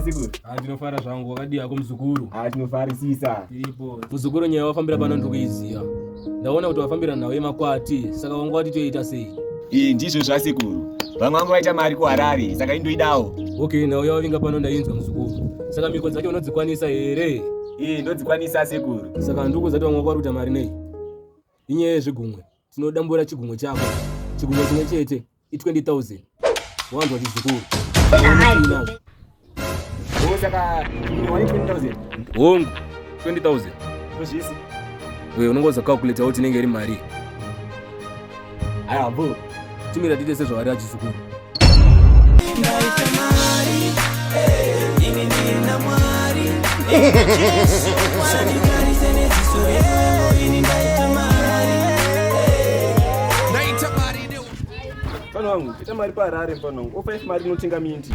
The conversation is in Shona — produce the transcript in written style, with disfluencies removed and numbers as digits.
Asekuru? Ah, ndinofara zvangu, wakadii hako muzukuru? Ah, tinofarisisa. Tiripo. Muzukuru, nyaya wafambira pano ndiri kuiziva. Ndaona kuti wafambira nhau yemakwati, saka wanga wati toita sei? Ii, ndizvo zvasekuru. Vamwe vangu vaita mari kuHarare, saka indoidawo. Okay, nhau yawavinga pano ndainzwa muzukuru. Saka mhiko dzacho unodzikwanisa here? Ii, ndodzikwanisa sekuru. Saka ndikuudza kuti vamwe wako vari kuita mari nei? Inyaya yezvigumwe. Tinodambura chigumwe chako. Chigumwe chimwe chete i20,000. Wanzwa chizukuru? Inazvo. Oh, saka ine 20,000. Hongu, 20,000. Ndozvisi. Uye unongoza calculate kuti inenge iri mari. Aiwa, bho. Chimira tiite sezvavari achizukuru. Ndaita mari, eh, ini ndina Mwari. Wananitarise neziso rengu, ini ndaita mari, eh. Ndaita mari ne Mfano wangu, ita mari paHarare mfano wangu. O5 mari inotenga minti.